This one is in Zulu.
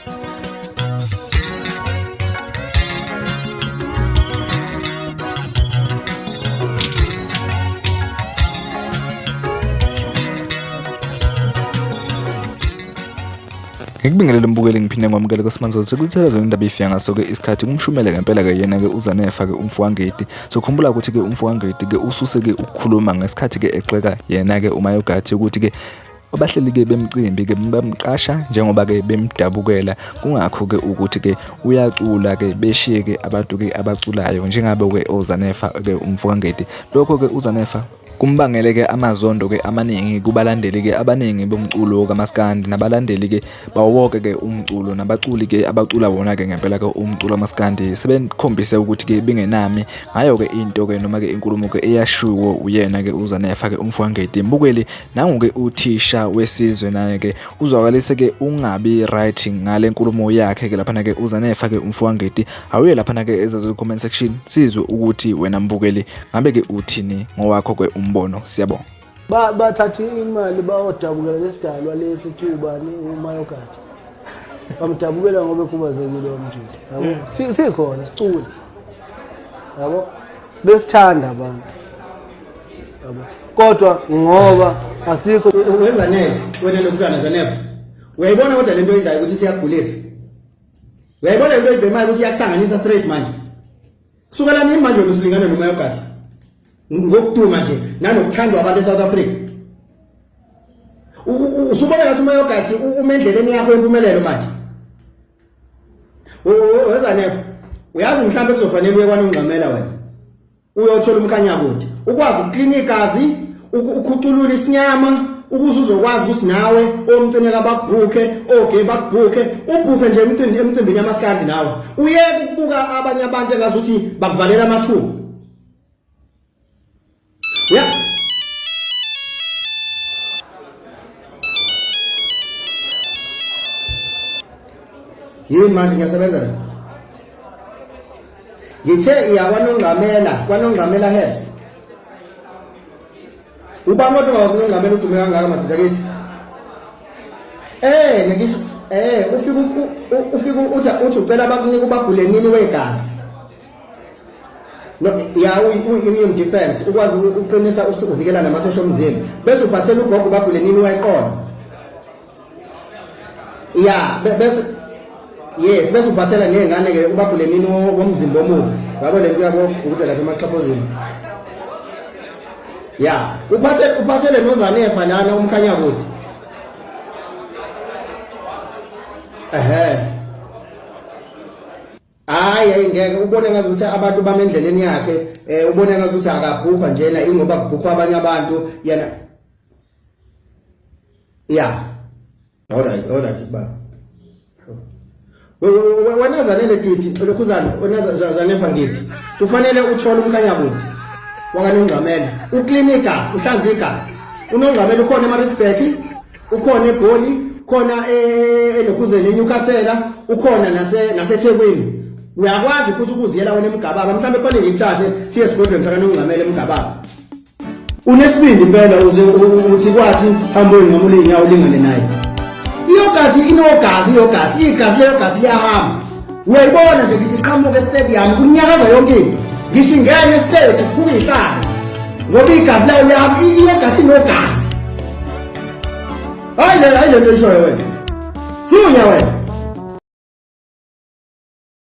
Ngikubingelele mbukeli ngiphinde ngwamukele kuSimanzothi sikuthela zona indaba ifika ngaso-ke isikhathi kumshumele ngempela-ke yena-ke uZanefa-ke umfowangedi. Sokhumbula ukuthi-ke umfowangedi-ke ususe-ke ukukhuluma ngesikhathi-ke exeka yena-ke uMayogathi ukuthi-ke Abahleli-ke bemcimbi-ke bamqasha njengoba-ke bemdabukela kungakho-ke ukuthi-ke uyacula-ke beshiye-ke abantu-ke abaculayo njengabo-ke oZanefa-ke umfokaNgedi. Lokho-ke uZanefa kumbangele-ke amazondo-ke amaningi kubalandeli-ke abaningi bomculo kamaskandi nabalandeli-ke bawo wonke-ke umculo nabaculi-ke abacula wona-ke ngempela-ke umculo kamaskandi sebekhombise ukuthi-ke bengenami ngayo-ke into-ke noma-ke inkulumo-ke eyashiwo uyena-ke uZanefa-ke umfokaNgedi. Mbukeli Nangu-ke uthisha wesizwe naye-ke uzwakalise-ke ungabi right ngale nkulumo yakhe-ke laphana-ke uZanefa-ke umfowangedi awuye laphana-ke ezazo comment section sizwe ukuthi wena mbukeli ngabe-ke uthini ngowakho-ke umbono. Siyabonga. Bathatha imali bayodabukela lesidalwa lesi kuthiwa ubani uMayogadi, bamdabukela ngoba ekhubazekile wamjida yabo. Sikhona sicula yabo, besithanda abantu yabo, kodwa ngoba asikho. Wezanele wena lokuzana Zanefa, uyayibona kodwa lento oyidlayo ukuthi siyagulisa, uyayibona lento oyibhemayo ukuthi iyakusanganisa straight manje. Kusukela nini manje wena usulingana noma yogathi ngokuduma nje nanokuthandwa abantu eSouth Africa? Usubona ngathi uma yogathi uma endleleni yakho yempumelelo manje. Wezanefa, uyazi mhlawumbe kuzofanele uye kwanongxamela wena uyothola umkhanyakude ukwazi ukuklina igazi, ukhuculula isinyama ukuze uzokwazi ukuthi nawe omcineka bakubhukhe, oge bakubhukhe, ubhukhe nje emcimbi emcimbini yamaskandi nawe uyeke ukubuka abanye abantu engazuthi bakuvalela amathuba. Ya yini manje ngiyasebenza la, ngithe iya kwanongxamela, kwanongxamela herbs. Ubani kodwa ungawazi unongxamela udume kangaka madoda kithi? Ngisho ufika ufika uthi ucela bakunike ubagule nini wegazi. No ya, uyi-immune defense, ukwazi ukuqinisa uvikela namasosha omzimba, bese uphathela ugogo bagule nini weqolo. Ya bese yes, bese uphathela nezingane ke ubagule nini womzimba omubi ngabo lento yabo guguda lapha emaxhaphozini. Ya uphathele noZanefa lana umkhanya kude. Ehhe. Hayi hayi ngeke ubone ngazi ukuthi abantu bame endleleni yakhe, ubone ngazi ukuthi akabhukwa njena ingoba kubhukwa abanye abantu yena. Ya. All right sibaba. Wena Zanele Titi, lokhuzana, wena Zanefa ngithi. Kufanele uthole umkhanyakude wakanongxamela. Uclean igazi, uhlanze igazi. Unongxamela ukhona eMaritzburg, ukhona eGoli, khona elokhuzeni eNewcastle, ukhona nase naseThekwini. Uyakwazi futhi ukuziyela wena eMgababa, mhlawumbe kufanele ngikuthathe siye esigodlweni sakanongxamela eMgababa. Unesibindi impela uze uthi kwathi hamba uyinqamula inyawo ulingane naye. Iyogathi inogazi, iyogathi igazi leyogathi liyahamba. Uyayibona nje ngithi iqhamuka estadium kunyakaza yonke into. Ngisho ingena estage kuphuma ihlala. Ngoba igazi layo liyahamba, iyogathi inogazi. Hayi le, hayi lento oyishoyo wena. Sunya wena.